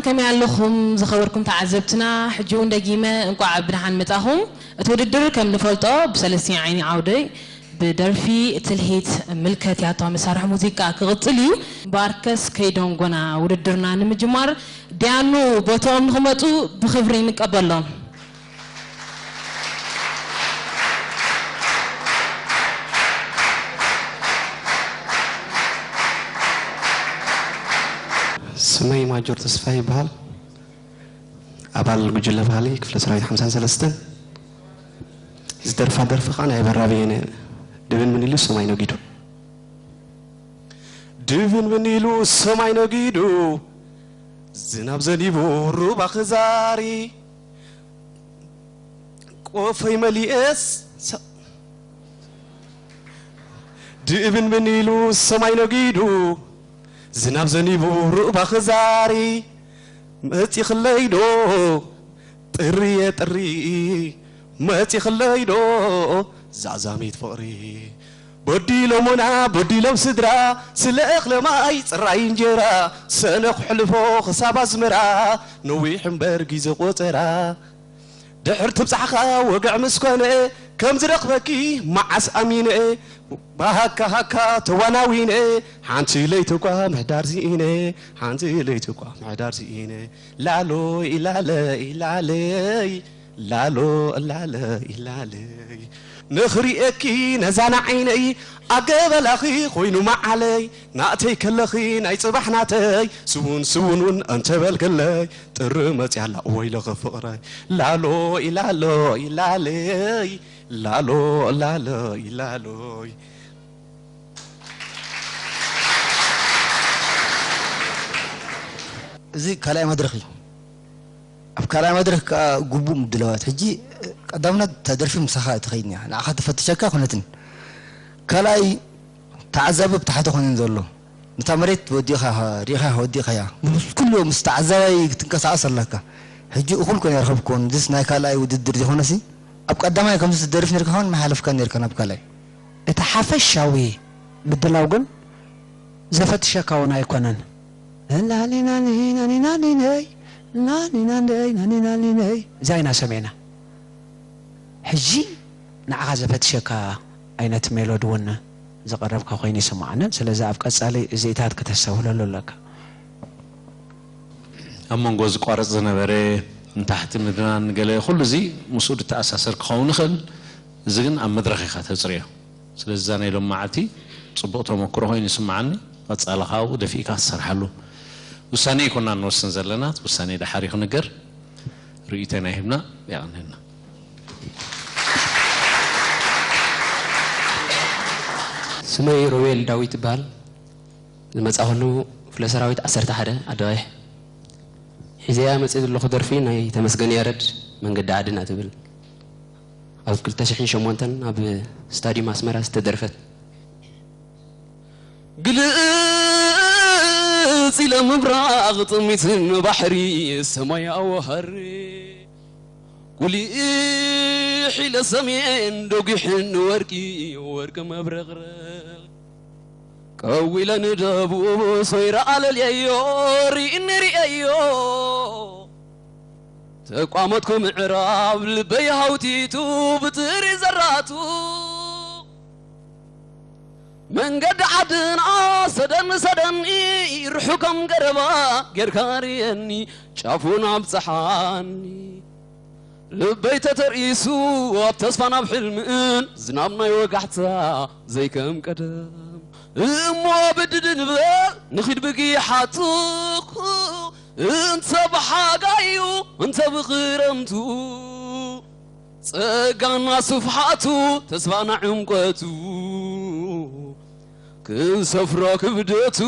ከመይ ኣለኹም ዝኸበርኩም ተዓዘብትና? ሕጂ እውን ደጊመ እንቋዕ ብደሓን መጻኹም። እቲ ውድድር ከም ንፈልጦ ብሰለስቲኡ ዓይኒ ዓውዲ ብደርፊ ትልሂት ምልከት ያታዊ መሳርሒ ሙዚቃ ክቕጽል እዩ። ባርከስ ከይደንጎና ውድድርና ንምጅማር ዲያኑ ቦታኦም ንኽመጹ ብኽብሪ ንቀበሎም። ስመይ ማጆር ተስፋ ይበሃል። ኣባል ጉጅለ ባህሊ ክፍለ ሰራዊት ሓምሳን ሰለስተን። ዝደርፋ ደርፊ ከዓ ናይ በራብየነ ድብን ምን ኢሉ ሰማይ ነጊዱ። ድብን ምን ኢሉ ሰማይ ነጊዱ፣ ዝናብ ዘኒቡ ሩባ ክዛሪ፣ ቆፈይ መሊኤስ ድእብን ምን ኢሉ ሰማይ ነጊዱ፣ ዝናብ ዘኒቡ ሩባ ክዛሪ፣ መጺኽለይ ዶ ጥሪየ ጥሪ፣ መጺኽለይ ዶ ዛዛሚት ፍቕሪ። በዲሎሙና በዲሎም ስድራ፣ ስለ እኽለ ማይ ጽራይ እንጀራ፣ ሰነ ክሕልፎ ክሳብ ኣዝመራ፣ ነዊሕ እምበር ግዜ ቆጸራ። ድሕር ትብጻሕኻ ወግዕ ምስ ኮነ፣ ከም ዝረኽበኪ መዓስ ኣሚነ፣ ብሃካ ሃካ ተዋናዊነ፣ ሓንቲ ለይቲ እኳ ምሕዳር ስኢነ፣ ሓንቲ ለይቲ እኳ ምሕዳር ስኢነ። ላሎይ ላለይ ላለይ ላሎ ላለይ ላለይ፣ ንኽርእየኪ ነዛ ንዓይነይ፣ ኣገበላኺ ኮይኑ መዓለይ፣ ናእተይ ከለኺ ናይ ጽባሕ ናተይ፣ ስውን ስውን እውን እንተበልክለይ፣ ጥሪ መጽያ ኣላ ወይለኺ ፍቕረይ። ላሎይ ላሎይ ላለይ ላሎ ላለይ ላለይ። እዚ ካልኣይ መድረኽ እዩ። ኣብ ካልኣይ መድረኽ ከዓ ግቡእ ምድላዋት። ሕጂ ቀዳምነት እታ ደርፊ ምሳኻ እያ ትኸይድ እኒኣ። ንዓኻ ተፈትሸካ ኩነትን። ካልኣይ ተዓዛቢ ኣብ ታሕቲ ኮይኑ ዘሎ። ነታ መሬት ወዲኻ ሪኢኻ ወዲኻያ። ምስ ኩሉ ምስ ተዓዛባይ ክትንቀሳቐስ ኣለካ። ሕጂ እኹል ኮነ ኣይረኸብኩዎን። እዚስ ናይ ካልኣይ ውድድር ዘይኮነሲ ኣብ ቀዳማይ ከምዚ ትደርፍ ነርካ ኸውን ምሓለፍካ ነርካ ናብ ካልኣይ። እቲ ሓፈሻዊ ምድላው ግን ዘፈትሸካ እውን ኣይኮነን። ላሊናሊናሊናሊነይ ላሊናንደይ ናኒናሊነይ እዚኣ ኢና ሰሚዕና። ሕጂ ንዓኻ ዘፈትሸካ ዓይነት ሜሎዲ እውን ዘቐረብካ ኮይኑ ይስምዓንን። ስለዚ ኣብ ቀጻሊ እዚኢታት ከተስተብህለሉ ኣለካ። ኣብ መንጎ ዝቋረጽ ዝነበረ ንታሕቲ ምድናን ገለ ኩሉ እዚ ምስኡ ዝተኣሳሰር ክኸውን ይኽእል። እዚ ግን ኣብ መድረኽ ኢኻ ተጽርዮ። ስለዚ እዛ ናይ ሎም መዓልቲ ጽቡቕ ተመክሮ ኮይኑ ይስምዓኒ። ቀጻሊ ካብኡ ደፊእካ ትሰርሓሉ። ውሳኔ ኣይኮናን ንወስን ዘለና፣ እቲ ውሳኔ ደሓር እዩ ክንገር። ርእይቶና ይህብና። የቐንየልና። ስመይ ሮቤል ዳዊት ይበሃል። ዝመጻኹሉ ክፍለ ሰራዊት ዓሰርተ ሓደ ዓዲ ቀይሕ። ሒዘያ መጽየ ዘለኹ ደርፊ ናይ ተመስገን ያረድ መንገዲ ዓድና ትብል ኣብ ክልተ ሽሕን ሸሞንተን ኣብ ስታድዩም ኣስመራ ዝተደርፈት። ግልጽ ኢለ ምብራቕ ጥሚትን ባሕሪ ሰማያዊ ሃሪ፣ ቁሊሕ ኢለ ሰሜን ደጒሕን ወርቂ ወርቂ መብረቕረቕ፣ ቀዊለ ንደቡብ ሶይራ ኣለልየዮ ርኢኒ ርእየዮ፣ ተቋመጥኩ ምዕራብ ልበይ ሃውቲቱ ብትሪ ዘራቱ፣ መንገዲ ዓድና ሰደን ሰደን ርሑቕ ከም ገረባ ጌርካ ርእየኒ ጫፉን ኣብጽሓኒ። ልበይ ተተርኢሱ ኣብ ተስፋን ኣብ ሕልምን ዝናብ ናይ ወጋሕታ ዘይከም ቀደም እሞ ብድድ ንበል ንኺድ ብጊሓቱ እንተ ብሓጋዩ እንተ ብኽረምቱ ጸጋና ስፍሓቱ ተስፋና ዕምቆቱ ክንሰፍሮ ክብደቱ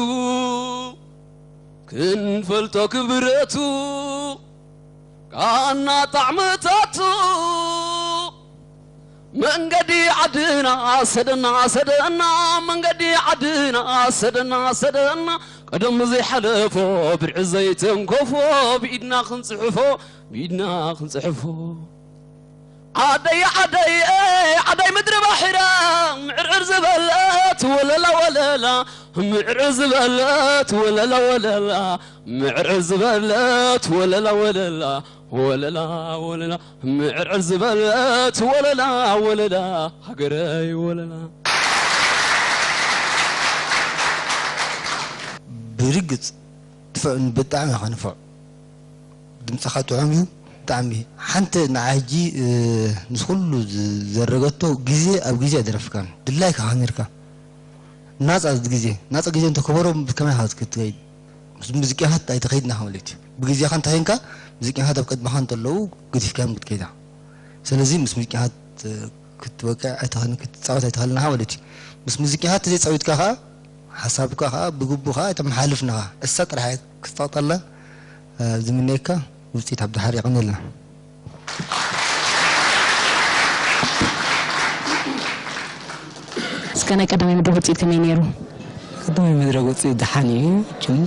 ክንፈልጦ ክብረቱ ቃና ጣዕምታቱ መንገዲ ዓድና ሰደና ሰደና መንገዲ ዓድና ሰደና ሰደና ቀደም ዘይሓለፎ ብርዒ ዘይተንከፎ ብኢድና ክንጽሕፎ ብኢድና ክንጽሕፎ ዓደይ ዓደይ ዓደይ ምድሪ ባሕራ ምዕርዕር ዝበለት ወለላ ወለላ ምዕርዕር ዝበለት ወለላ ወለላ ምዕርዕር ዝበለት ወለላ ወለላ ወለላ ወለላ ምዕርዕር ዝበለት ወለላ ወለላ ሃገረይ ወለላ። ብርግጽ ትፍዕን ብጣዕሚ ኢኻ ንፉዕ። ድምጽኻ ጥዑም እዩ ብጣዕሚ። ሓንቲ ንዓይ ሕጂ እ፣ ምስ ኩሉ ዝ- ዘረገቶ ግዜ ኣብ ግዜ ኣይደረፍካን። ድላይካ ከሚርካ ናጻ ግዜ ናጻ ግዜ እንተ ከበሮ ከመይ ኢኻ ክትከይድ? ምስ ሙዚቃ ኣይተኸይድና ማለት እዩ። ብግዜኻ እንተ ኸይንካ ሙዚቃ ኣብ ቅድመኻ እንተለዉ ገዲፍካዮም ክትከይዳ። ስለዚ ምስ ሙዚቃ ክትወቅዕ ኣይትኽእልን ክትጻወት ኣይትኽእልን ኢኻ ማለት እዩ። ምስ ሙዚቃ ተዘይጻዊትካ ኸኣ ሓሳብካ ኸኣ ብግቡእ ኸኣ ኣይተመሓልፍን ኢኻ። እሳ ጥራሕ እያ ክትጸቕጠላ ዝምነየካ። ውጽኢት ኣብ ደሓር የቐንየልና። እስከ ናይ ቀዳማይ መድረኽ ውፅኢት ከመይ ነይሩ? ቀዳማይ መድረኽ ውፅኢት ደሓን እዩ። እችም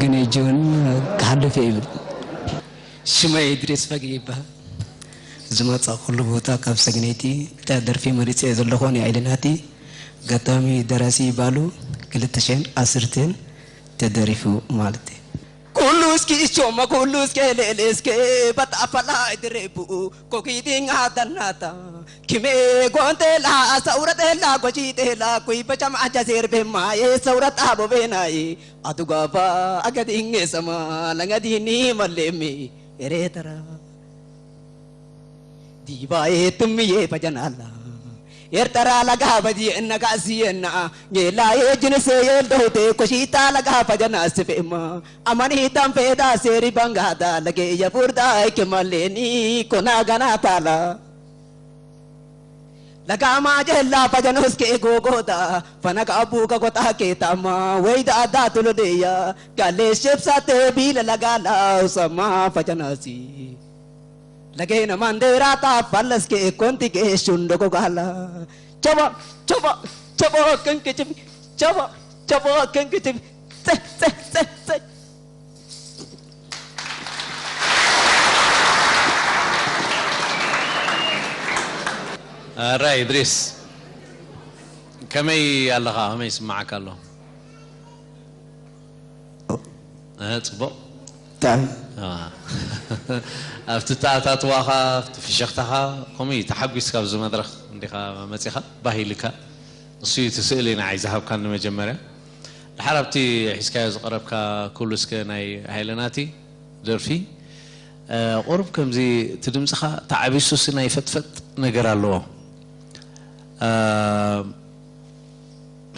ግን እጅውን ክሓልፍ እየ ይብል። ሽመይ እድሪስ ፈጊ ይበሃል። ዝመፃእኩሉ ቦታ ካብ ሰግነይቲ። እታ ደርፊ መሪፀ ዘለኹ ናይ ኢሉናቲ ኣጋጣሚ ደራሲ ይባሉ ክልተ ሽሕን ዓሰርተን ተደሪፉ ማለት እዩ። ኩሉ እስኪ እሾማ ኩሉ እስከ ሌሌ እስከ በጣፈላ ድሬቡ ኮኪቲን አዳናታ ኪሜ ጎንቴላ ሰውረቴላ ጎጂቴላ ኩይ በቻም አጃ ሴርቤማ የሰውረት አቦቤናይ አቱጋፋ አገዲንጌ ሰማ ለንገዲኒ መሌሚ ኤሬተራ ዲባዬ ትምዬ ፈጀናላ ኤርተራ ለጋ በዲ እነጋ ሲየና ጌላዬ ጅንሴ የልደውቴ ኮሺታ ለጋ ፈጀና ስፌማ አማኒ ታንፌዳ ሴሪ ባንጋዳ ለጌ የፉርዳ ይክማሌኒ ኮና ጋና ታላ ለጋማ ጀላ ፈጀኖስኬ ጎጎዳ ፈነጋ ቡከ ጎጣ ኬታማ ወይዳ አዳ ቱሉድያ ጋሌ ሽብሳቴ ቢለ ለጋላ ውሰማ ፈጀናሲ ለገይነ ማንዴራታ ፋለስኬ ኮንቲ ጌሹን ዶጎጋላ ቸባ ቸባ ቸባ ከንክችብ ቸባ ቸባ ከንክችብ ኣራይ እድሪስ ከመይ ኣለኻ? ከመይ ይስምዓካ ኣሎ? እ፣ ጽቡቕ። ብጣዕሚ አ፣ ኣብቲ ኣተኣታትዋኻ ኣብቲ ፍሽኽታኻ ከምኡ እዩ ተሓጒስካ ኣብዚ መድረኽ እንዲኻ መጺኻ ባህ ኢልካ እሱ እዩ እቲ ስእሊ ንዓይ ዝሃብካኒ መጀመርያ። ድሓር ኣብቲ ሒዝካዮ ዝቐረብካ ኩሉ እስከ ናይ ሃይለናቲ ደርፊ ቁሩብ ከምዚ እቲ ድምፅኻ ተዓቢሱሲ ናይ ፈጥፈጥ ነገር ኣለዎ።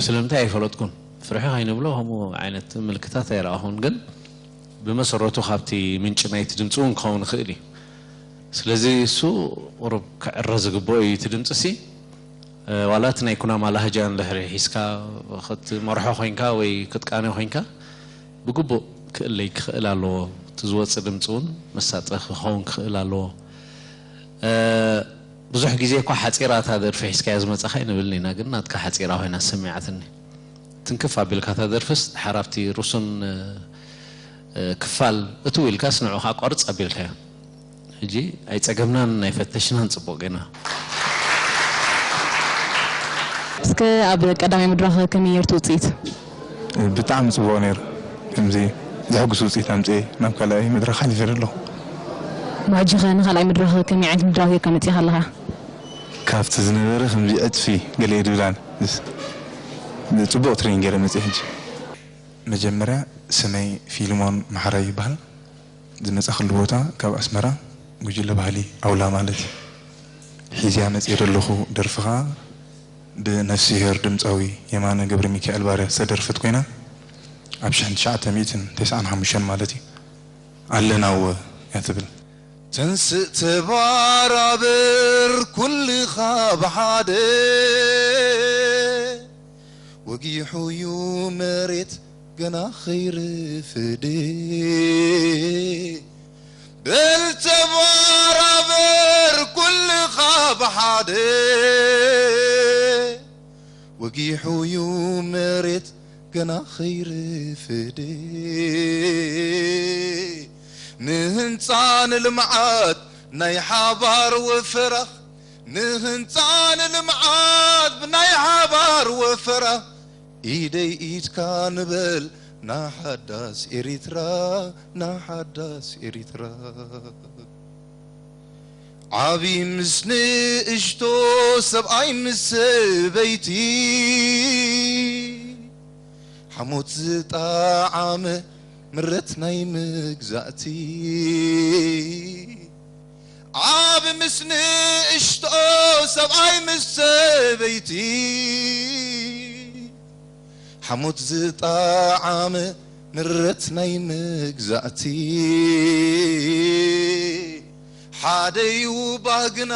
ስለምንታይ ኣይፈለጥኩን? ፍርሒ ከይንብሎ ከምኡ ዓይነት ምልክታት ኣይረኣኹን። ግን ብመሰረቱ ካብቲ ምንጪ ናይቲ ድምፂ እውን ክኸውን ይኽእል እዩ። ስለዚ እሱ ቁሩብ ክዕረ ዝግብኦ እዩ። እቲ ድምፂሲ ዋላ እቲ ናይ ኩናማ ላህጃ እንድሕሪ ሒዝካ ክትመርሖ ኮይንካ ወይ ክትቃንዮ ኮይንካ ብግቡእ ክእለይ ክኽእል ኣለዎ። እቲ ዝወፅእ ድምፂ እውን መሳጢ ክኸውን ክኽእል ኣለዎ። ብዙሕ ግዜ እኳ ሓፂራ እታ ደርፊ ሒዝካያ ዝመፃኻ ኣይንብልን ኢና፣ ግን ናትካ ሓፂራ ኮይና ሰሚዓትኒ። ትንክፍ ኣቢልካ እታ ደርፍስ ድሓር ኣብቲ ርሱን ክፋል እትው ኢልካስ ንዑ ከዓ ቆርፅ ኣቢልካዮ። ሕጂ ኣይፀገምናን ኣይፈተሽናን ፅቡቕ ጌና። እስከ ኣብ ቀዳማይ መድረኽ ከመይ ነይሩ እቲ ውፅኢት? ብጣዕሚ ፅቡቕ ነይሩ። ከምዚ ዘሕጉስ ውፅኢት ኣምፅኤ ናብ ካልኣይ መድረኽ ሓሊፈ ኣለኹ። ሕጂ ኸ ንኻልኣይ መድረኽ ከመይ ዓይነት ምድላው ጌርካ መፂእኻ ኣለኻ? ካብቲ ዝነበረ ከምዚ ዕፅፊ ገለ የድብላን። ፅቡቕ ትሬኒንግ ገይረ መፅእ ሕጂ። መጀመርያ ስመይ ፊልሞን ማሕራይ ይበሃል። ዝመፃኽሉ ቦታ ካብ ኣስመራ ጉጅለ ባህሊ ኣውላ ማለት እዩ። ሒዝያ መፅየ ዘለኹ ደርፊ ኸዓ ብነፍስሄር ድምፃዊ የማነ ገብረሚካኤል ባርያ ዝተደርፈት ኮይና ኣብ ሽሕን ትሽዓተ ሚእትን ተስዓን ሓሙሽተን ማለት እዩ። ኣለናወ እያ ትብል። ተንስእ ተባራበር ኩልኻ ብሓደ ወጊሑ ዩ መሬት ገና ኸይርፍድ በል ተባራበር ኩልኻ ብሓደ ወጊሑ ዩ መሬት ገና ኸይርፍድ ንህንፃ ንልምዓት ናይ ሓባር ወፈራ ንህንፃ ንልምዓት ብናይ ሓባር ወፈራ ኢደይ ኢድካ ንበል ናሓዳስ ኤሪትራ ናሓዳስ ኤሪትራ ዓቢ ምስ ንእሽቶ ሰብኣይ ምስ ሰበይቲ ሓሞት ዝጣዓመ ምረት ናይ መግዛእቲ ዓብ ምስ ንእሽቶ ሰብኣይ ምስ ሰበይቲ ሓሞት ዝጣዓመ ምረት ናይ መግዛእቲ ሓደዩ ባህግና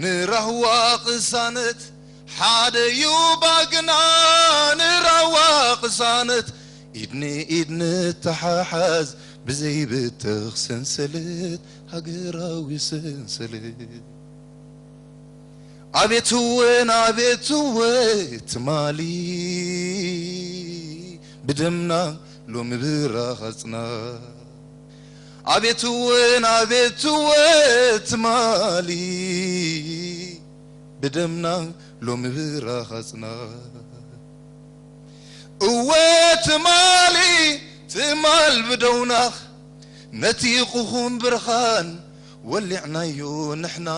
ንራህዋ ቅሳነት ሓደዩ ባህግና ንራህዋ ቅሳነት ኢድ ንኢድ ንተሓሓዝ ብዘይብተኽ ሰንሰለት ሃገራዊ ሰንሰለት ኣቤት እውን ኣቤት እወ ትማሊ ብደምና ሎሚ ብራኸፅና ኣቤት እውን ኣቤት እወ ትማሊ ብደምና ሎሚ ብራኸፅና እወ ትማሊ ትማል ብደውናኽ ነቲ ቁኹም ብርሃን ወሊዕናዮ ንሕና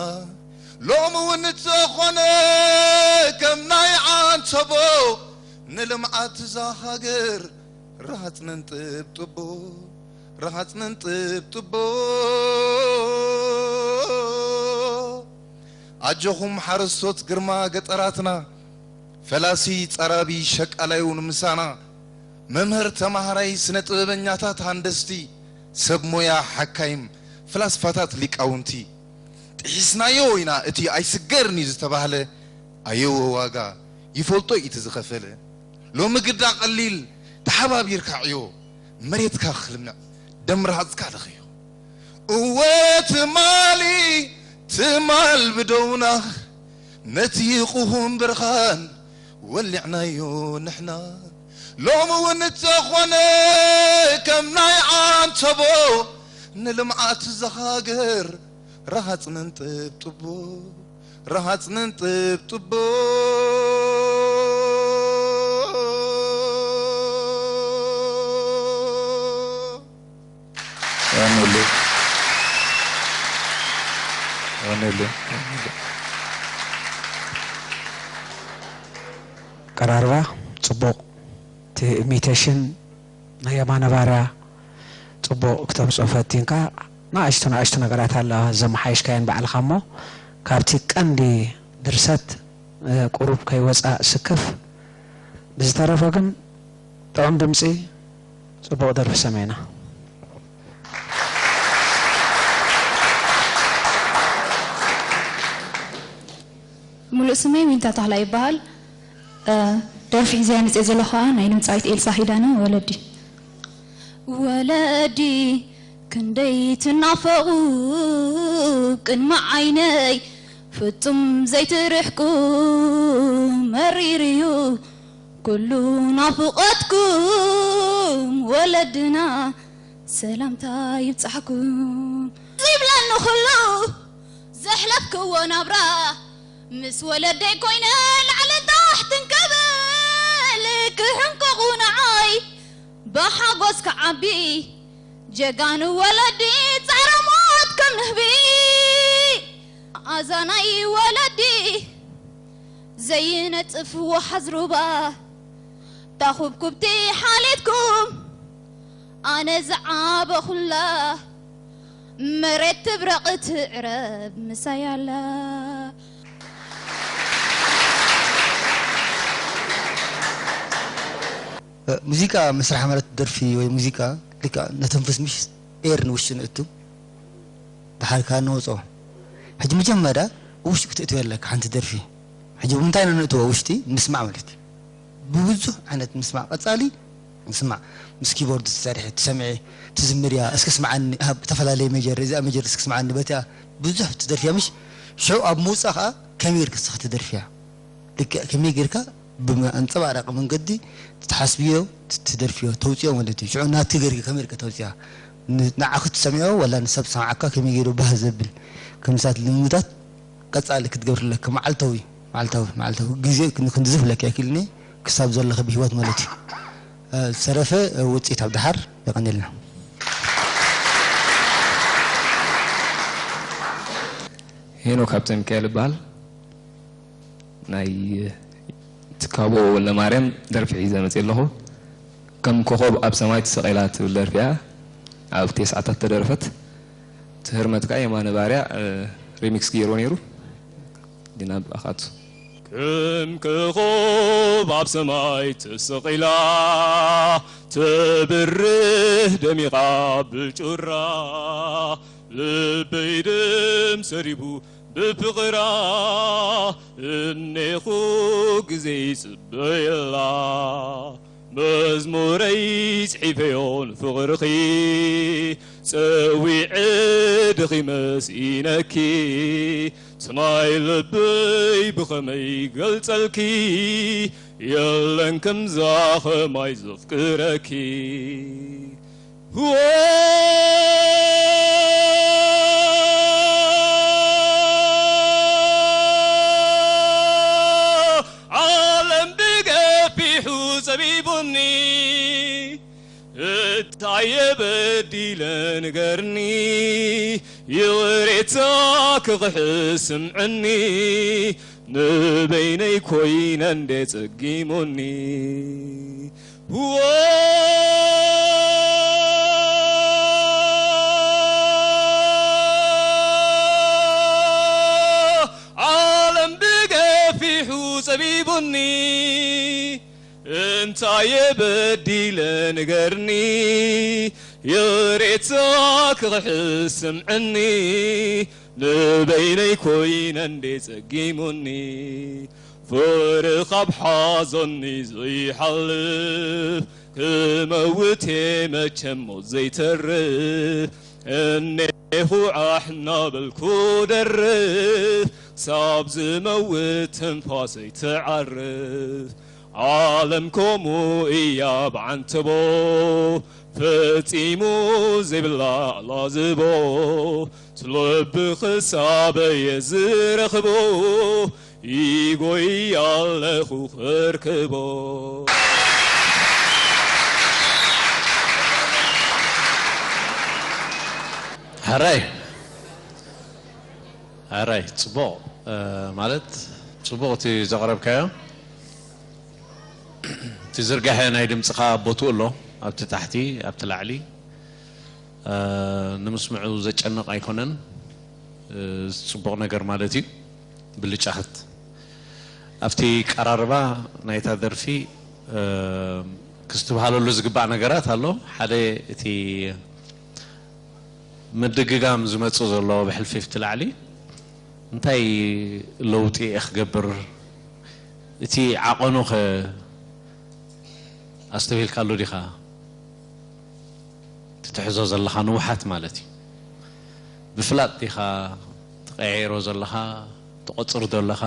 ሎሚ እውን እንተኾነ ከም ናይ ዓንተቦ ንልምዓት እዛ ሃገር ረሃፅ ነንጥብጥቦ ረሃፅ ነንጥብጥቦ ኣጆኹም ሓረስቶት ግርማ ገጠራትና ፈላሲ ጸራቢ ሸቃላይ እውን ምሳና መምህር ተማሃራይ ስነ ጥበበኛታት ሃንደስቲ ሰብ ሞያ ሓካይም ፍላስፋታት ሊቃውንቲ ጥሒስናዮ ኢና እቲ ኣይስገርን እዩ ዝተባህለ ኣየወ ዋጋ ይፈልጦ እዩ እቲ ዝኸፈለ ሎሚ ግዳ ቀሊል ተሓባቢርካ ዕዮ መሬትካ ክልምዕ ደም ረሃጽካ ለኽዮ እወ ትማሊ ትማል ብደውናኽ ነቲ ቁኹም ብርኻን ወሊዕናዮ ንሕና ሎሚ እውን እንተኾነ ከም ናይ ዓንተቦ ንልምዓት ዝሃገር ረሃጽ ነንጥብጥቦ ረሃጽ ነንጥብጥቦ ኣነሉ ኣነሉ ቀራርባ ጽቡቕ እቲ ኢሚቴሽን ናይ የማነ ባርያ ጽቡቕ ክተምጽኦ ፈቲንካ ንኣሽቱ ንኣሽቱ ነገራት ኣለዋ ዘመሓየሽካየን ባዕልኻ እሞ ካብቲ ቀንዲ ድርሰት ቁሩብ ከይወፃእ ስክፍ ብዝተረፈ ግን ጥዑም ድምፂ ፅቡቕ ደርፊ ሰሚዕና። ሙሉእ ስመይ ዊንታ ታህላ ይበሃል። ደርፊ ሒዘያ መፅየ ዘለኹ ከዓ ናይ ድምፃዊት ኤልሳ ኪዳነ ወለዲ። ወለዲ ክንደይ ትናፈቑ ቅድሚ ዓይነይ ፍጹም ዘይትርሕቁ መሪር እዩ ኩሉ ናፍቖትኩም ወለድና ሰላምታ ይብጻሕኩም ይብለኒ ኩሉ ዘሕለፍክዎ ናብራ ምስ ወለደይ ኮይነ ላዕልን ታሕትን ክብል ክሕንቀቑ ንዓይ ብሓጎስ ክዓቢ ጀጋኑ ወለዲ ጻዕረ ሞት ከም ንህቢ ኣዛናይ ወለዲ ዘይነጽፍ ወሓዝ ሩባ ታኹብኩብቲ ሓሌትኩም ኣነ ዝዓበኹላ መሬት ትብረቕ ትዕረብ ምሳይ ኣላ። ሙዚቃ ምስራሕ ማለት ደርፊ ወይ ሙዚቃ ልክዕ ነተንፍስ ምሽ ኤር ንውሽጢ ንእቱ ደሓር ከዓ ነውፅኦ። ሕጂ መጀመርያ ውሽጢ ክትእትዮ ኣለካ ሓንቲ ደርፊ። ሕጂ ብምንታይ ኢና ነእትዎ ውሽጢ? ምስማዕ ማለት እዩ። ብብዙሕ ዓይነት ምስማዕ ቀፃሊ ምስማዕ ምስ ኪቦርድ ትሰርሒ ትሰምዒ ትዝምርያ እስኪ ስምዓኒ ሃብ ዝተፈላለየ ሜጀር እዚኣ ሜጀር እስኪ ስምዓኒ በቲኣ ብዙሕ ትደርፍያ ምሽ ሽዑ ኣብ ምውፃእ ከዓ ከመይ ጌርካ እስኻ ትደርፍያ ልክዕ ከመይ ጌርካ ብኣንፀባራቂ መንገዲ ትሓስብዮ ትደርፍዮ ተውፅዮ ማለት እዩ ሽዑ ናቲ ገርጊ ከመይ ጌርካ ተውፅያ ን- ንዓኺ ትሰምዕዮ ዋላ ንሰብ ዝሰምዓካ ከመይ ገይሩ ባህ ዘብል ከምሳት ልምዳት ቀጻሊ ክትገብር ኣለካ። መዓልታዊ፣ መዓልታዊ፣ መዓልታዊ ግዜ ክን- ክንዝፍለካ ይክእልኒ ክሳብ ዘለኺ ብህይወት ማለት እዩ። እ፣ ዝተረፈ፣ እ፣ ውጽኢት ኣብ ደሓር። የቐንየልና። ሄኖክ ሃብተ ሚካኤል እበሃል። ናይ ትካቦ ወልደማርያም ደርፊ ሒዘ መፅእ ኣለኹ። ከም ኮኾብ ኣብ ሰማይ ተሰቒላ ትብል ደርፊ እያ። ኣብ ቴስዓታት ተደርፈት። ትህርመት ከዓ የማነ ባርያ፣ እ፣ ሪሚክስ ገይርዎ ነይሩ። ዲና ብኣኻቱ። ከም ኮኾብ ኣብ ሰማይ ተሰቒላ፣ ትብርህ ደሚቓ ብጩራ፣ ልበይ ደም ሰሪቡ ብፍቕራ፣ እኔኹ ግዜ ይጽበየላ። መዝሙረይ ጽሒፈዮ ንፍቕርኺ፣ ጸዊዐ ደኺመ ስኢነኪ። እቲ ናይ ልበይ ብኸመይ ገልጸልኪ፣ የለን ከምዛ ኸማይ ዘፍቅረኪ። ዓለም ብገፊሑ ጸቢቡኒ፣ እንታይ እየ በዲለ ንገርኒ፣ ይቕሬታ ክቕሕ ስምዕኒ፣ ንበይነይ ኮይነ እንዴ ጸጊሙኒ። ዓለም ብገፊሑ ጸቢቡኒ፣ እንታይ እየ በዲለ ንገርኒ፣ ይቕሬታ ክቕሕ ስምዕኒ፣ ንበይነይ ኮይነ እንዴ ጸጊሙኒ። ፍቕሪ ካብ ሓዞኒ ዘይሓልፍ፣ ክመውት እየ መቸም ሞት ዘይተርፍ። እኔኹ ዓሕ እናበልኩ ደርፍ፣ ክሳብ ዝመውት ትንፋሰይ ትዓርፍ። ዓለም ከምኡ እያ ብዓንተቦ፣ ፈጺሙ ዘይብላ ኣላዝቦ። እቲ ልቢ ክሳበየ ዝረኽቦ፣ ይጎይ ኣለኹ ክርክቦ። ሕራይ፣ ሕራይ፣ ጽቡቕ፣ እ፣ ማለት ጽቡቕ እቲ ዘቕረብካዮ። እቲ ዝርጋሐ ናይ ድምጽኻ ኣብ ቦትኡ ኣሎ፣ ኣብቲ ታሕቲ፣ ኣብቲ ላዕሊ። እ፣ ንምስምዑ ዘጨንቕ ኣይኮነን። እ፣ ጽቡቕ ነገር ማለት እዩ። ብልጫ ክት-፣ ኣብቲ ቀራርባ ናይታ ደርፊ፣ እ፣ ክስትብሃለሉ ዝግባእ ነገራት ኣሎ። ሓደ እቲ ምድግጋም ዝመጽእ ዘሎ ብሕልፊ ኣብቲ ላዕሊ እንታይ ለውጢ እየ ክገብር? እቲ ዓቐኑ ኸ ኣስተብሂልካሉ ዲኻ? እቲ ትሕዞ ዘለኻ ንውሓት ማለት እዩ። ብፍላጥ ዲኻ ትቐያይሮ ዘለኻ፣ ትቖጽር ዘለኻ?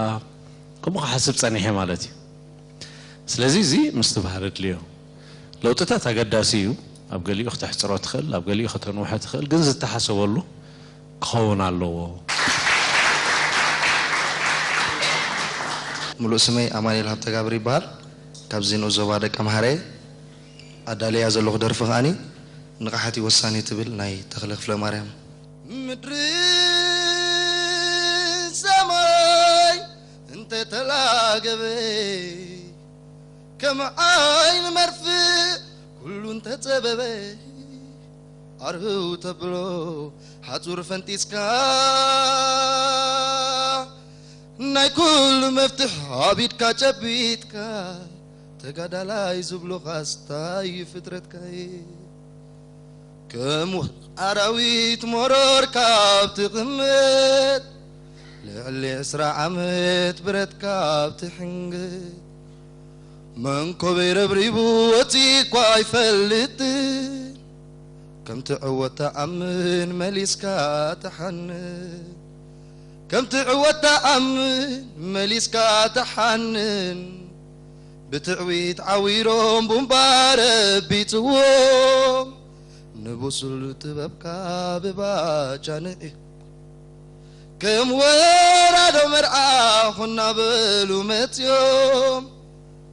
ከምኡ ክሓስብ ጸኒሐ ማለት እዩ። ስለዚ እዚ ምስትብሃል ኣድልዮ። ለውጥታት ኣገዳሲ እዩ። ኣብ ገሊኡ ክተሕጽሮ ትኽእል፣ ኣብ ገሊኡ ከተንውሖ ትኽእል፣ ግን ዝተሓሰበሉ ክኸውን ኣለዎ። ሙሉእ ስመይ ኣማኑኤል ሃብተጋብር ይበሃል። ካብዚ ንኡስ ዞባ ደቀምሓረ ኣዳልያ ዘለኹ ደርፊ ከኣኒ ንቕሓት እዩ ወሳኒ ትብል ናይ ተኽለ ክፍለማርያም። ምድርን ሰማይ እንተተላገበ፣ ከም ዓይኒ መርፍእ ኩሉ እንተጸበበ፣ ኣርህው ተብሎ ሓጹር ፈንጢስካ፣ ናይ ኩሉ መፍትሕ ኣብ ኢድካ ጨቢጥካ፣ ተጋዳላይ ዝብሉኻስ ታይ ፍጥረትካ'የ? ከም ኣራዊት መሮር ካብ ትቕመጥ፣ ልዕሊ ዕስራ ዓመት ብረት ካብ ትሕንግጥ፣ መንኮበይ ረብሪቡ ወጺእኳ ኣይፈልጥን። ከም ትዕወት ትኣምን መሊስካ ትሓንን፣ ከም ትዕወት ትኣምን መሊስካ ትሓንን። ብትዕቢት ዓዊሮም ቡምባ ረቢጽዎም፣ ንብሱል ጥበብካ ብባጫ ንእዮ። ከም ወራዶ መርዓ ኹና በሉ መጽዮም፣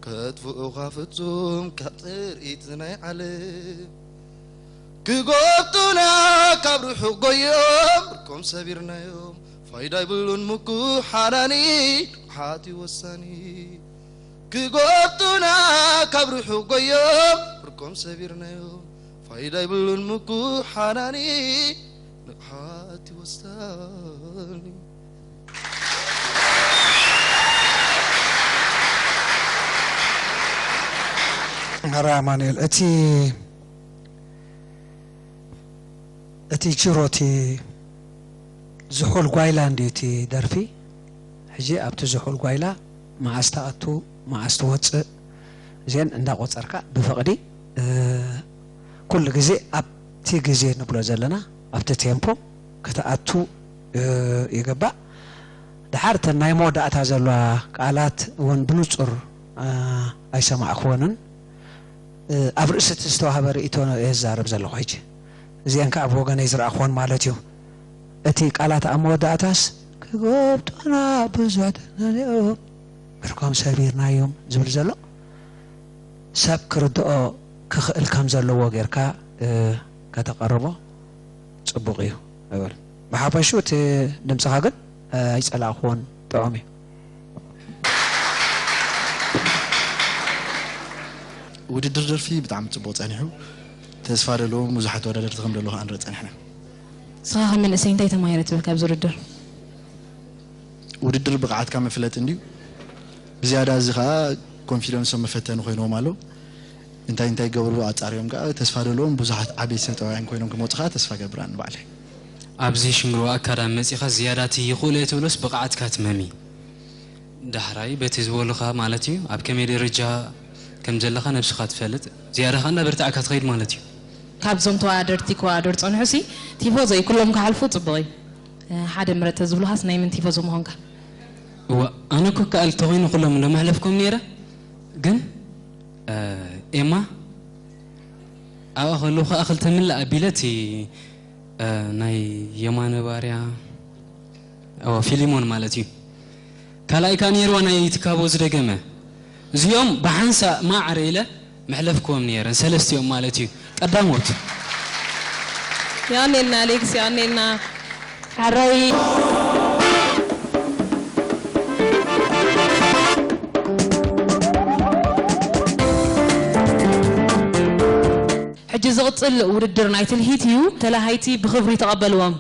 ከጥፍኡኻ ፍጹም ካብ ጥርኢት ናይ ዓለም። ክጎብጡና ካብ ርሑቕ ጎዮም፣ ብርኮም ሰቢርናዮም፣ ፋይዳ ይብሉን ምኩሓናኒ፣ ንቕሓት እዩ ወሳኒ። ክጎብጡና ካብ ርሑቕ ጎዮም፣ ብርኮም ሰቢርናዮም፣ ፋይዳ ይብሉን ምኩሓናኒ፣ ንቕሓት እዩ ወሳኒ። መራ ኣማኑኤል፣ እቲ፣ እቲ ጅሮ፣ እቲ ዝሑል ጓይላ እንድዩ እቲ ደርፊ። ሕጂ ኣብቲ ዝሑል ጓይላ መዓስ ትኣቱ፣ መዓስ ትወፅእ፣ እዚአን እንዳቆፀርካ ብፍቕዲ፣ እ፣ ኩሉ ግዜ ኣብቲ ግዜ ንብሎ ዘለና፣ ኣብቲ ቴምፖ ክትኣቱ፣ እ፣ ይግባእ። ደሓር እተን ናይ መወዳእታ ዘለዋ ቃላት እውን ብንጹር፣ እ፣ ኣይሰማዕክወንን። እ፣ ኣብ ርእሲ እቲ ዝተዋህበ ርእይቶ እየ ዝዛረብ ዘለኹ ሕጂ። እዚአን ከኣ ብወገነይ ዝረኣኽወን ማለት እዩ። እቲ ቃላት ኣብ መወዳእታስ፣ "ክጎብጡና ብዙሕ ተናንዮም፣ ብርኮም ሰቢርናዮም" ዝብል ዘሎ፣ ሰብ ክርድኦ ክኽእል ከም ዘለዎ ጌርካ፣ እ፣ ከተቐርቦ ጽቡቕ እዩ እብል። ብሓፈሹ እቲ ድምጽኻ ግን፣ እ፣ ኣይጸላእኽዎን፣ ጥዑም እዩ። ውድድር ደርፊ ብጣዕሚ ጽቡቕ ጸኒሑ። ተስፋ ደለዎም ብዙሓት ተወዳደርቲ ከም ደለዉ ከኣ ንርኢ ጸኒሕና። ንስኻ ከም መንእሰይ እንታይ ተማሂረ ትብል ካብዚ ውድድር? ውድድር ብቕዓትካ መፍለጢ እንድዩ። ብዝያዳ እዚ ከኣ ኮንፊደንሶም መፈተኒ ኮይንዎም ኣሎ። እንታይ እንታይ ይገብሩ ኣጻርዮም ከኣ ተስፋ ደለዎም ብዙሓት ዓበይቲ ሰብ ጠባያን ኮይኖም ክመጹ ከኣ ተስፋ ገብር ኣነ ባዕለይ። ኣብዚ ሽምግሮ ኣካዳሚ መጺኻ ዝያዳ እቲ ይኽእሎ እየ ትብሎስ ብቕዓትካ ትመሚ? ዳሕራይ በቲ ዝበሉኻ ማለት እዩ፣ ኣብ ከመይ ደረጃ ከም ዘለኻ ነብስኻ ትፈልጥ፣ ዝያዳ ኸኣ እንዳበርታዕካ ትኸይድ ማለት እዩ። ካብዞም ተወዳደርቲ ክወዳደሩ ዝጸንሑሲ ቲፎዞ እዩ፣ ኩሎም ክሓልፉ ጽቡቕ እዩ። እ፣ ሓደ ምረጥ ተዝብሉኻስ ናይ መን ቲፎዞ ምኾንካ? እዋ፣ ኣነ እኮ ከኣል ተኾይኑ ኩሎም እንዶ መሕለፍኩም ነይረ፣ ግን፣ እ፣ ኤማ ኣብኣ ከለኹ ከኣ ክልተ ምልእ ኣቢለ እቲ፣ እ፣ ናይ የማነ ባርያ፣ ኦ፣ ፊሊሞን ማለት እዩ። ካልኣይ ከኣ ነይርዋ ናይ ትካቦ ዝደገመ። እዚኦም ብሓንሳእ ማዕረ ኢለ መሕለፍክዎም ነይረን፣ ሰለስቲኦም ማለት እዩ። ቀዳሞት። የቐኔልና ኣሌክስ፣ የቐኔልና። ሕራይ። ሕጂ ዝቕጽል ውድድር ናይ ትልሂት እዩ። ተላሃይቲ ብኽብሪ ተቐበልዎም።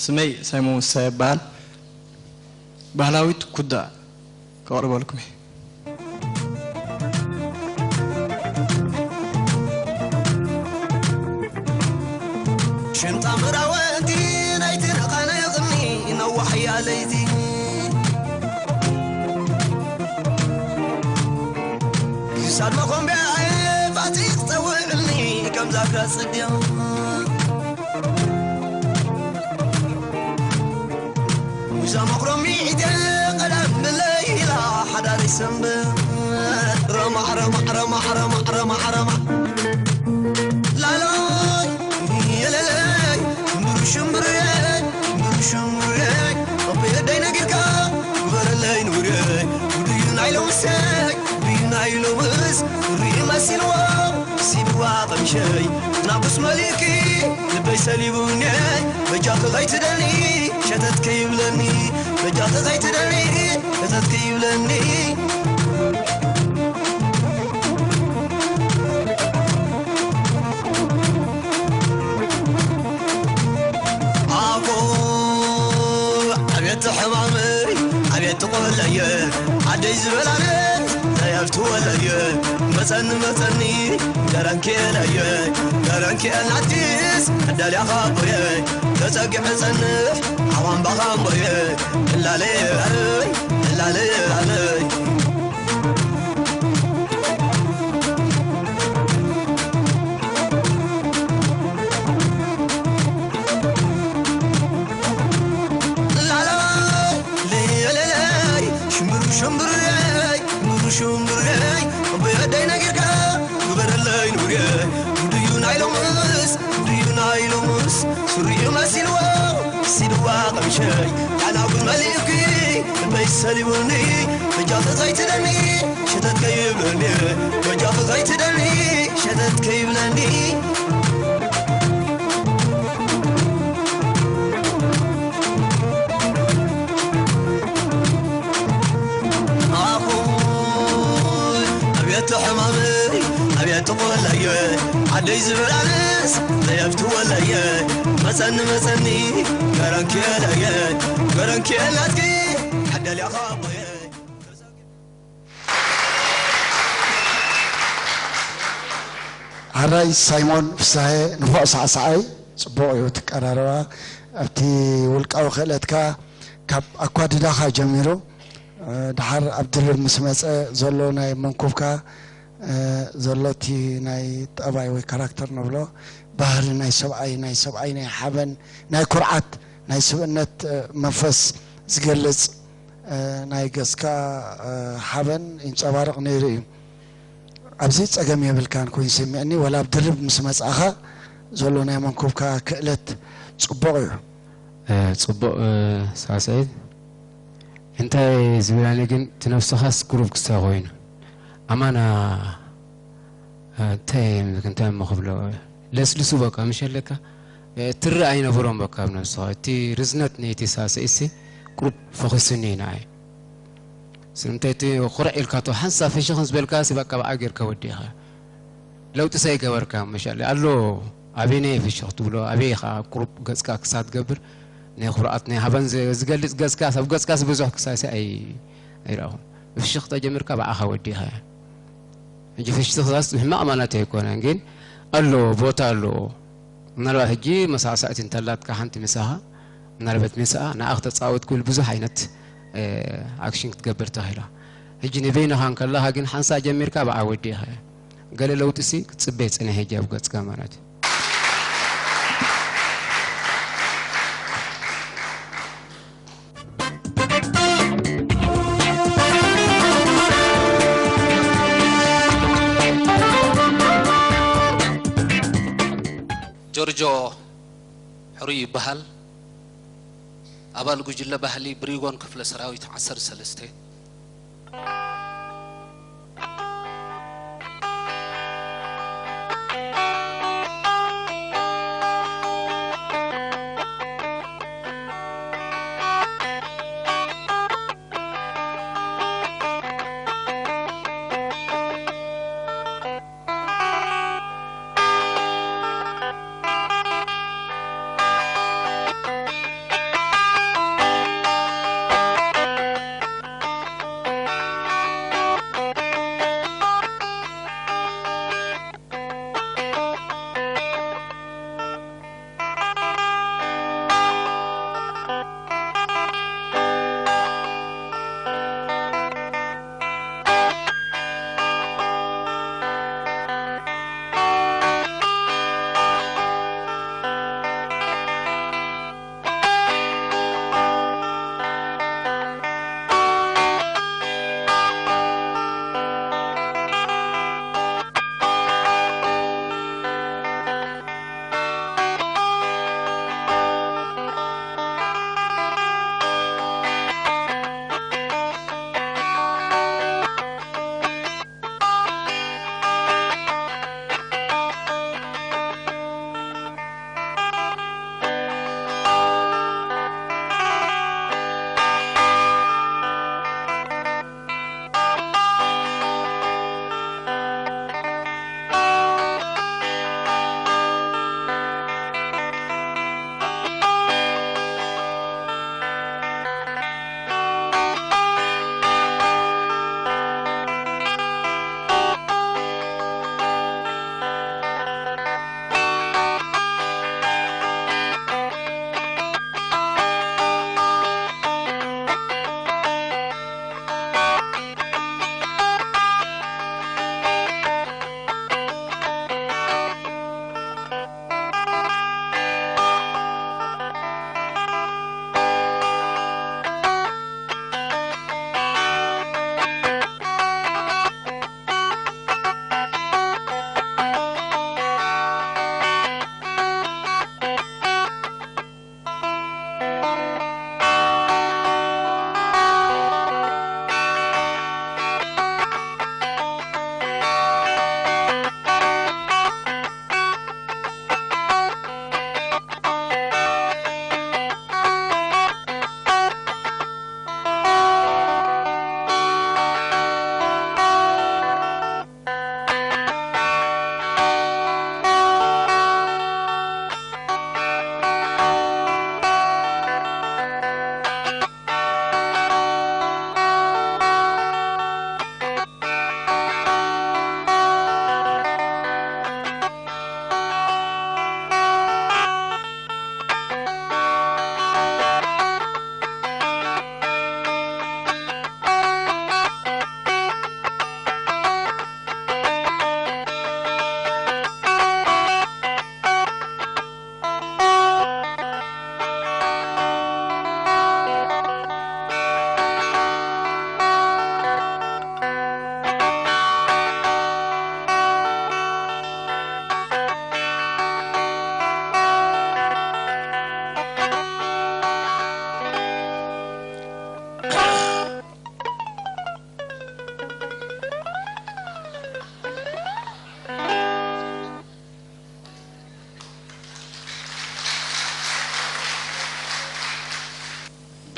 ስመይ ሳይሞን ውሳ ይበሃል። ባህላዊት ኩዳ ከቕርበልኩም እየ። ሽንጣ ምራወንቲ ናይቲ ነቓነ ቅኒ ነዋሕያ ለይቲ። ክሳድ መኾምቢያ ፋቲቕ ጸውዕልኒ ከምዛ ክረጽድያ። ሙዛ መኽሮሚተ ቀዳም ብለይላ ሓዳሪ ሰንበት። ረማዕ፣ ረማዕ፣ ረማዕ፣ ረማዕ፣ ረማዕ፣ ረማዕ። ላላይ፣ የለለይ፣ ሽምብር፣ ሽምብር፣ ሽምብር። ኣቦይ ኣደይ ነጊርካ፣ ግበረለይ ንውረይ። ውዱይ ናይ ሎምሰይ፣ ውዱይ ናይ ሎምስ፣ ውሩይ መሲልዎ፣ ሲልዋ ቀምሸይ። ናብስ መሊእኪ፣ ልበይ ሰሊቡኒ፣ በጃኺ ከይትደኒ፣ ሸተት ከይብለኒ፣ በጃኺ ከይትደኒ፣ ሸተት ከይብለኒ። ኣኮ፣ ኣቤት ሕማመይ፣ ኣቤት ቆለየ፣ ዓደይ ዝበላነ፣ ዘያልቱ ወለየ፣ መጸኒ፣ መጸኒ፣ ገረንኬለየ፣ ገረንኬል ኣዲስ፣ ዕዳልያ ኻቦየ፣ ተጸጊዐ ጸንሕ፣ ኣዋምባ ኻምቦየ፣ እላለየ፣ እላለየ፣ እላለየ። ላላይ፣ ለለለይ፣ ሽምብሩ ሽምብረይ፣ ሽምብሩ ሽምብረይ፣ ኣቦይ ኣደይ ነጊርካ፣ ግበረለይ ኢሉስ ሱሪኡ መሲልዎ ሲድዋ ቀምሸይ ዳናጉ መሊእኪ ልበይ ሰሊቡኒ በጃኺ ዘይትደኒ ሸተት ከይብለኒ በጃኺ ዘይትደኒ ሸተት ከይብለኒ ኣኹይ ኣብየት ሕማመይ ኣብየት ቆለየ ዓደይ ዝብል ኣነስ ዘየፍትወለየ መፀኒ መፀኒ ገረንኪየለየ ገረንኪየላትኪ ሓደልያኻ ኣቦየ ሓራይ ሳይሞን ፍሳሄ ንፉዕ ሳዕሳዓይ ጽቡቕ እዩ ትቀራረባ ኣብቲ ውልቃዊ ክእለትካ ካብ ኣኳድዳኻ ጀሚሩ ድሓር ኣብ ድርብ ምስ መጸ ዘሎ ናይ መንኩብካ ዘሎ እቲ ናይ ጠባይ ወይ ካራክተር ንብሎ ባህሪ ናይ ሰብኣይ ናይ ሰብኣይ ናይ ሓበን ናይ ኩርዓት ናይ ስብእነት መንፈስ ዝገልጽ ናይ ገጽካ ሓበን ይንጸባረቕ ነይሩ እዩ። ኣብዚ ጸገም የብልካን ኮይኑ ሰሚዕኒ፣ ዋላ ኣብ ድርብ ምስ መጻእኻ ዘሎ ናይ መንኩብካ ክእለት ጽቡቕ እዩ። ጽቡቕ ሳስዒት፣ እንታይ ዝብል ኣነ ግን እቲ ነብስኻስ ግሩብ ክስታይ ኮይኑ ኣማና እንታይ እንታይ እሞ ክብሎ ለስልሱ በቃ ምሽ ኣለካ ትርኢ ኣይነበሮም በቃ ኣብ ነብስኻ እቲ ርዝነት ናይቲ ሳስዒትሲ ቁሩብ ፈኺሱኒ እዩ ንዓይ። ስለምንታይ እቲ ኩርዕ ኢልካቶ ሓንሳብ ፍሽኽ ዝበልካሲ በቃ ብኣ ጌርካ ወዲእኻ። ለውጢ ሰይገበርካ መሻለ ኣሎ ኣበይ ናይ ፍሽኽ ትብሎ ኣበይ ኢኻ ቁሩብ ገጽካ ክሳብ ትገብር ናይ ኩርዓት ናይ ሃበን ዝገልጽ ገጽካ ሰብ ገጽካስ ብዙሕ ክሳሲ ኣይረኣኹን። ፍሽኽ ተጀሚርካ ብኣኻ ወዲእኻ እያ። ሕጂ ፍሽኽታስ ሕማቕ ማለት ኣይኮነን ግን ኣሎ ቦታ ኣለዎ። ምናልባት ሕጂ መሳዕሳዕቲ እንተላትካ ሓንቲ ምሳኻ ምናልበት ምስኣ ንኣ ክተጻወት ክብል ብዙሕ ዓይነት ኣክሽን ክትገብር ትኽእላ። ሕጂ ንበይንኻ እንከለኻ ግን ሓንሳእ ጀሚርካ ብኣ ወዲእኻ እያ። ገለ ለውጢሲ ክትጽበ ይጽንሕ ሕጂ ኣብ ገጽካ ማለት እዩ። ጆርጆ ሕሩይ ይበሃል። ኣባል ጉጅለ ባህሊ ብሪጎን ክፍለ ሰራዊት ዓሰርተ ሰለስተ።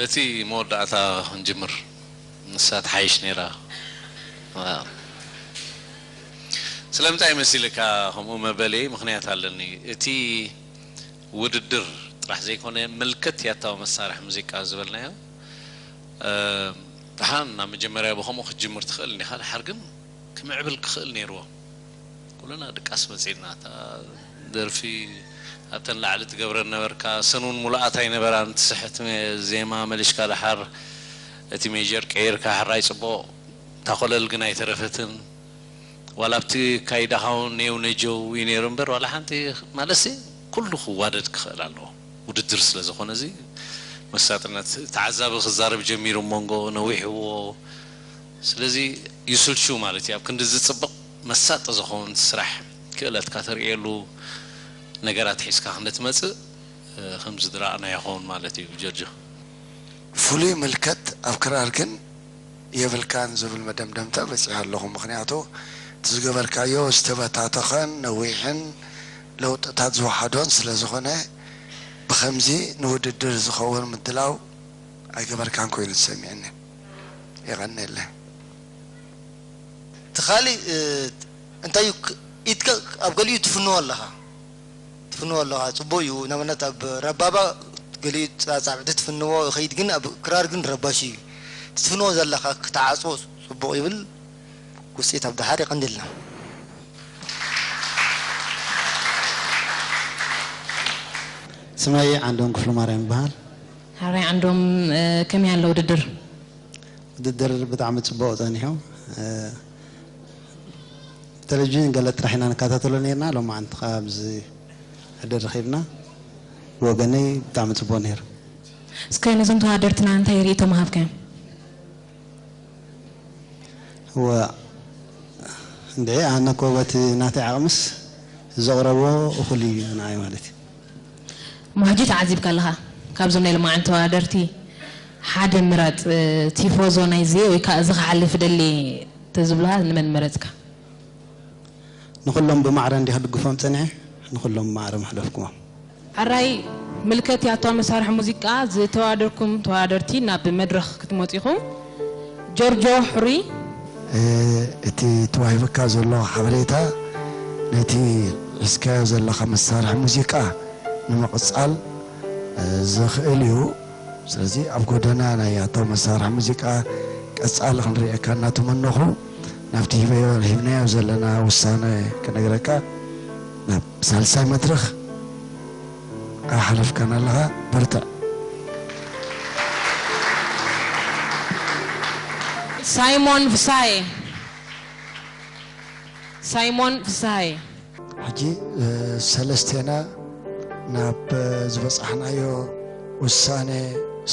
እቲ መወዳእታ ክንጅምር፣ ንሳ ትሓይሽ ነይራ። ስለምንታይ መሲልካ ከምኡ መበለይ ምኽንያት ኣለኒ። እቲ ውድድር ጥራሕ ዘይኮነ፣ ምልከት ያታዊ መሳርሒ ሙዚቃ ዝበልናዮ፣ እ፣ ደሓን ናብ መጀመርያ ብኸምኡ ክትጅምር ትኽእል እንዲኻ፣ ድሓር ግን ክምዕብል ክኽእል ነይርዎ። ኩልና ድቃስ መጺእና፣ እታ ደርፊ ኣብተን ላዕሊ ትገብረን ነበርካ፣ ሰን እውን ሙሉኣት ኣይነበራን፣ ትስሕት መ-፣ ዜማ መሊሽካ ደሓር እቲ ሜጀር ቀይርካ ሕራይ ጽቡቕ፣ እታ ኮለል ግን ኣይተረፈትን። ዋላ ኣብቲ ካይዳኻ እውን ኔው ነጀው እዩ ነይሩ እምበር፣ ዋላ ሓንቲ ማለትሲ ኩሉ ክዋደድ ክኽእል ኣለዎ። ውድድር ስለ ዝኾነ፣ እዚ መሳጥነት፣ ተዓዛቢ ክዛረብ ጀሚሩ፣ መንጎ ነዊሕዎ። ስለዚ ይስልችው ማለት እዩ። ኣብ ክንዲ ዝጽብቕ መሳጢ ዝኸውን ስራሕ፣ ክእለትካ ተርእየሉ ነገራት ሒዝካ ክንዲ ትመጽእ፣ እ፣ ከምዚ ዝረኣና ይኸውን ማለት እዩ። ጀርጆ። ፍሉይ ምልከት ኣብ ክራር ግን የብልካን ዝብል መደምደምታ በጺሐ ኣለኹ። ምኽንያቱ እቲ ዝገበርካዮ ዝተበታተኸን ነዊሕን ለውጥታት ዝወሓዶን ስለ ዝኾነ፣ ብኸምዚ ንውድድር ዝኸውን ምድላው ኣይገበርካን ኮይኑ ተሰሚዕኒ። የቐንየለይ። እቲ ካሊእ፣ እ፣ እንታይ እዩ ክ-፣ ኢድካ ኣብ ገሊኡ ትፍንዎ ኣለኻ። ትፍንዎ ኣለኻ። ጽቡቕ እዩ። ንኣብነት ኣብ ረባባ ገሊኡ ጻ-፣ ጻብዕቲ ትፍንዎ ይኸይድ፣ ግን ኣብ ክራር ግን ረባሺ እዩ። እቲ ትፍንዎ ዘለኻ ክትዓጽዎ ጽቡቕ ይብል። ውጽኢት ኣብ ደሓር። የቐንየልና። ስመይ ዓንዶም ክፍሉ ማርያም ይበሃል። ሓራይ ዓንዶም፣ እ፣ ከመይ ኣሎ ውድድር? ውድድር ብጣዕሚ ጽቡቕ ጸኒሑ። እ፣ ብቴሌቪዥን ገለ ጥራሕ ኢና ንከታተሎ ነይርና። ሎማዓንቲ ከኣ ኣብዚ ሕድር ረኺብና። ብወገነይ ብጣዕሚ ጽቡቕ ነይሩ። እስከ ነዞም ተወዳደርትና እንታይ ርእይቶ ምሃብካዮም? እወ፣ እንድዒ፣ ኣነ እኮ በቲ ናተይ ዓቕምስ ዘቕረቦ እኹል እዩ ንዓይ ማለት እዩ። እሞ ሕጂ ተዓዚብካ ኣለኻ፣ ካብዞም ናይ ሎማዓንቲ ተወዳደርቲ ሓደ ምረጽ፣ እ፣ ቲፎዞ ናይዚ ወይ ከዓ እዚ ክሓልፍ እደሊ ተዝብልኻ ንመን መረጽካ? ንኹሎም ብማዕረ እንዲየ ክድግፎም ጸኒሐ፣ ንኹሎም ብማዕረ ምሕለፍኩዎም። ሕራይ ምልከት ያታዊ መሳርሒ ሙዚቃ ዝተዋደርኩም ተወዳደርቲ ናብ መድረኽ ክትመጹ ኢኹም። ጆርጆ ሕሩይ። እ፣ እቲ ተዋሂቡካ ዘሎ ሓበሬታ ነቲ ሒዝካዮ ዘለኻ መሳርሒ ሙዚቃ ንምቕጻል፣ እ፣ ዘኽእል እዩ። ስለዚ ኣብ ጎደና ናይ ያታዊ መሳርሒ ሙዚቃ ቀጻሊ ክንርእየካ እናተመነኹ፣ ናብቲ ሂበዮ-፣ ሂብናዮ ዘለና ውሳነ ክነግረካ፣ ናብ ሳልሳይ መድረኽ ኣይሓለፍካን ኣለኻ። በርትዕ። ሳይሞን ፍስሃየ። ሳይሞን ፍስሃየ። ሕጂ፣ እ፣ ሰለስቴና ናብ፣ እ፣ ዝበጻሕናዮ ውሳነ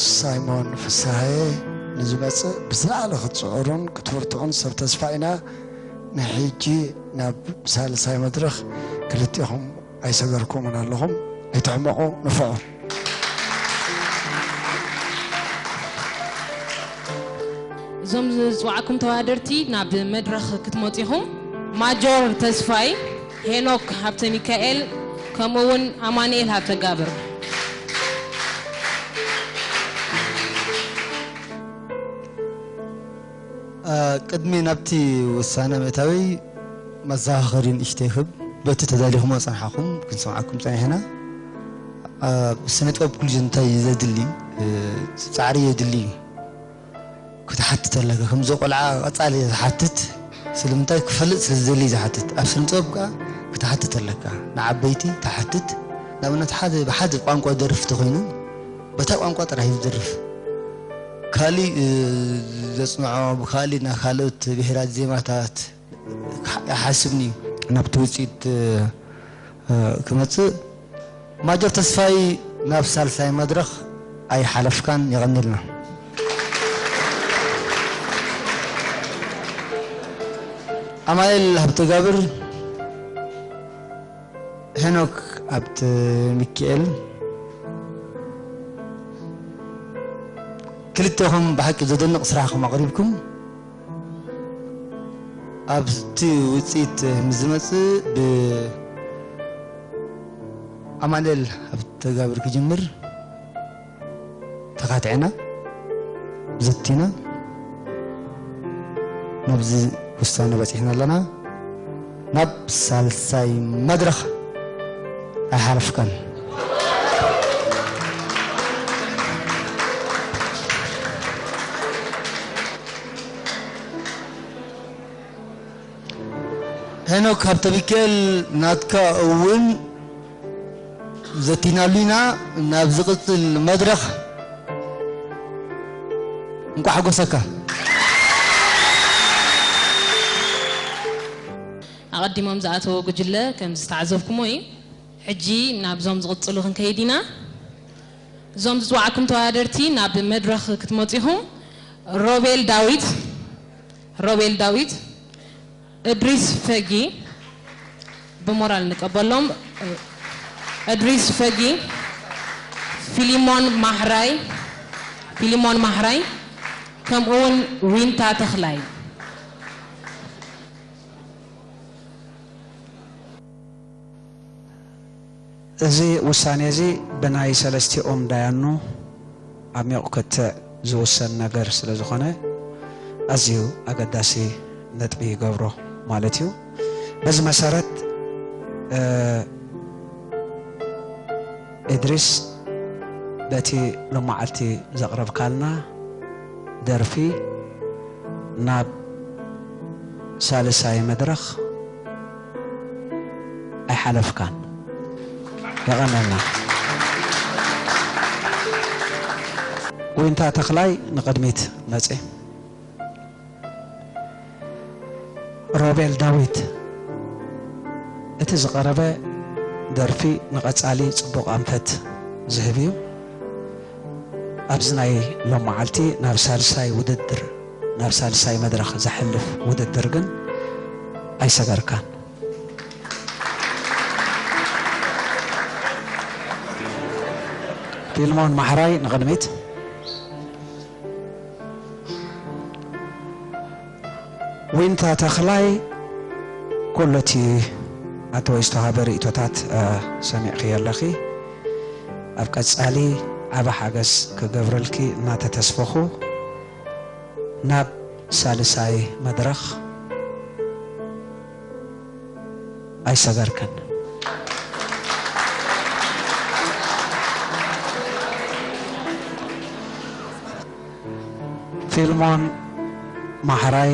ሳይሞን ፍስሃየ ንዝመጽእ ብዝለዓለ ክትጽዕሩን ክትብርትዑን ሰብ ተስፋ ኢና። ንሕጂ ናብ ሳልሳይ መድረኽ ክልቴኹም ኣይሰገርኩምን ኣለኹም። ኣይትሕመቑ፣ ንፍዑ። እዞም ዝጽዋዕኩም ተወዳደርቲ ናብ መድረኽ ክትመጹ ኢኹም። ማጆር ተስፋይ፣ ሄኖክ ሃብተ ሚካኤል፣ ከምኡ እውን ኣማኑኤል ሃብተ ጋብር። አ፣ ቅድሚ ናብቲ ውሳነ ምእታወይ መዘኻኸሪ ንእሽተይ ክብ፣ በቲ ተዳሊኹሞ ዝጸንሓኹም ክንሰምዓኩም ጸኒሕና። አ፣ ስነ ጥበብ ኩሉ እንታይ ዘድሊ፣ እ፣ ጻዕሪ የድሊ እዩ። ክትሓትት ኣለካ። ከምዚ ቆልዓ ቀጻሊ ዝሓትት ስለምንታይ ክፈልጥ ስለ ዝደሊ ዝሓትት። ኣብ ስነ ጥበብ ከኣ ክትሓትት ኣለካ። ንዓበይቲ ትሓትት። ንኣብነት ሓደ፣ ብሓደ ቋንቋ ደርፍ ተኾይኑ በታ ቋንቋ ጥራሕ እዩ ዝደርፍ። ካሊእ፣ እ፣ ዘጽንዖ፣ ብካሊእ ናይ ካልኦት ብሄራት ዜማታት ይሓስብኒ እዩ። ናብቲ ውጽኢት፣ እ፣ ክመጽእ ማጆር ተስፋይ ናብ ሳልሳይ መድረኽ ኣይሓለፍካን፣ የቐንየልና። ኣማኑኤል ሃብተጋብር፣ ሄኖክ ሃብተ ሚካኤል፣ ክልቴኹም ብሓቂ ዘደንቕ ስራሕኹም ኣቕሪብኩም። ኣብቲ ውፅኢት ምስ ዝመፅእ ብኣማኑኤል ሃብተጋብር ክጅምር። ተኻትዐና። ዘቲና ናብዚ ውሳነ በጺሕና ኣለና። ናብ ሳልሳይ መድረኽ ኣይሓለፍካን። ሄኖክ ሃብተሚካኤል፣ ናትካ እውን ዘቲናሉ ኢና። ናብ ዝቕጽል መድረኽ እንቋዕ ሓጎሰካ። ኣቐዲሞም ዝኣተዎ ጉጅለ ከም ዝተዓዘብኩሞ እዩ። ሕጂ ናብዞም ዝቕጽሉ ክንከይድ ኢና። እዞም ዝጽዋዕኩም ተወዳደርቲ ናብ መድረኽ ክትመጹ ኢኹም። ሮቤል ዳዊት፣ ሮቤል ዳዊት፣ እድሪስ ፈጊ፣ ብሞራል ንቀበሎም። እድሪስ ፈጊ፣ ፊሊሞን ማሕራይ፣ ፊሊሞን ማሕራይ፣ ከምኡ እውን ዊንታ ተኽላይ። እዚ ውሳኔ እዚ ብናይ ሰለስቲኦም ዳያኑ ዓሚቕ ክትዕ ዝውሰን ነገር ስለ ዝኾነ፣ ኣዝዩ ኣገዳሲ ነጥቢ ይገብሮ ማለት እዩ። በዚ መሰረት፣ እ፣ እድሪስ፣ በቲ ሎመዓልቲ ዘቕረብካልና ደርፊ ናብ ሳልሳይ መድረኽ ኣይሓለፍካን። የቐነልና። ዊንታ ተኽላይ ንቕድሚት መጺ። ሮቤል ዳዊት፣ እቲ ዝቐረበ ደርፊ ንቐጻሊ ጽቡቕ ኣንፈት ዝህብ እዩ። ኣብዚ ናይ ሎመዓልቲ ናብ ሳልሳይ ውድድር፣ ናብ ሳልሳይ መድረኽ ዘሕልፍ ውድድር ግን ኣይሰገርካን። ፊልሞን ማሕራይ ንቕድሚት። ዊንታ ተኽላይ፣ ኩሉ እቲ ኣቶ ዝተዋህበ ርእይቶታት፣ እ፣ ሰሚዕክዮ ኣለኺ። ኣብ ቀጻሊ ዓቢ ሓገዝ ክገብረልኪ እናተተስፈኹ፣ ናብ ሳልሳይ መድረኽ ኣይሰገርክን። ፊልሞን ማሕራይ፣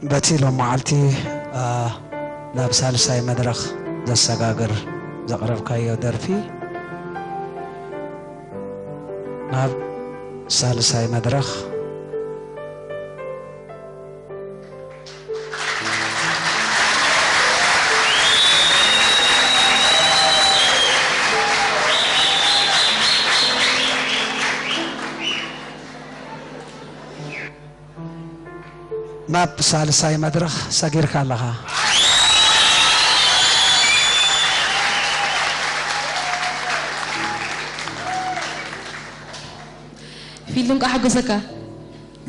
በቲ ሎመዓልቲ፣ አ፣ ናብ ሳልሳይ መድረኽ ዘሰጋግር ዘቕረብካዮ ደርፊ፣ ናብ ሳልሳይ መድረኽ ናብ ሳልሳይ መድረኽ ሰጊርካ ኣለኻ። ፊሊ፣ እንቋዕ ሓጎሰካ።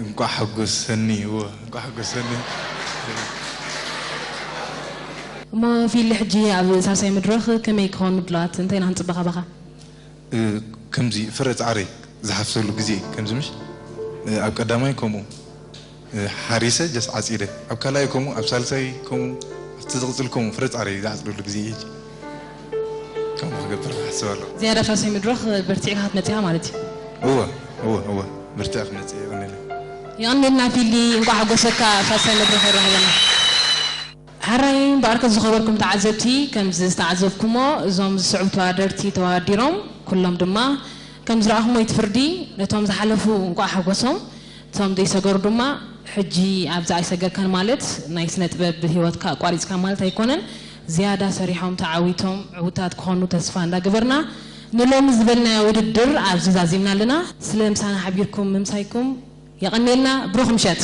እንቋዕ ሓጎሰኒ፣ እወ፣ እንቋዕ ሓጎሰኒ። እሞ ፊሊ፣ ሕጂ ኣብ ሳልሳይ መድረኽ ከመይ ክኾኑ ድለዋት? እንታይ ኢና ክንጽበ ካባኻ? እ፣ ከምዚ ፍረ ጻዕረይ ዝሓፍሰሉ ግዜ ከምዚ ምሽ? እ፣ ኣብ ቀዳማይ ከምኡ፣ እ፣ ሓሪሰ ጀስ ዓጺደ። ኣብ ካልኣይ ከምኡ፣ ኣብ ሳልሳይ ከምኡ፣ ኣብቲ ዝቕጽል ከምኡ ፍረ ጻዕረይ ዝዓጽደሉ ግዜ እዩ ሕጂ። ከምኡ ክገብር እሓስብ ኣለኹ። ዝያዳ ሳልሳይ መድረኽ በርቲዕካ ክትመጽእ ኢኻ ማለት እዩ። እወ፣ እወ፣ እወ። በርቲዐ ክመጽእ እየ፣ የቐንየለይ። የቐንየልና ፊሊ፣ እንቋዕ ሓጎሰካ፣ ሳልሳይ መድረኽ የራኽበና። ሕራይ እምበኣርከ ዝኸበርኩም ተዓዘብቲ፣ ከምዚ ዝተዓዘብኩሞ፣ እዞም ዝስዕቡ ተወዳደርቲ ተወዳዲሮም፣ ኩሎም ድማ ከም ዝረኣኹሞ እቲ ፍርዲ፣ ነቶም ዝሓለፉ እንቋዕ ሓጎሶም፣ እቶም ዘይሰገሩ ድማ፣ ሕጂ ኣብዚ ኣይሰገርካን ማለት ናይ ስነ ጥበብ ህይወትካ ኣቋሪጽካ ማለት ኣይኮነን። ዝያዳ ሰሪሖም ተዓዊቶም ዕዉታት ክኾኑ ተስፋ እንዳገበርና፣ ንሎሚ ዝበልናዮ ውድድር ኣብዚ ዛዚምና ኣለና። ስለ ምሳና ሓቢርኩም ምምሳይኩም የቐንየልና። ብሩኽ ምሸት።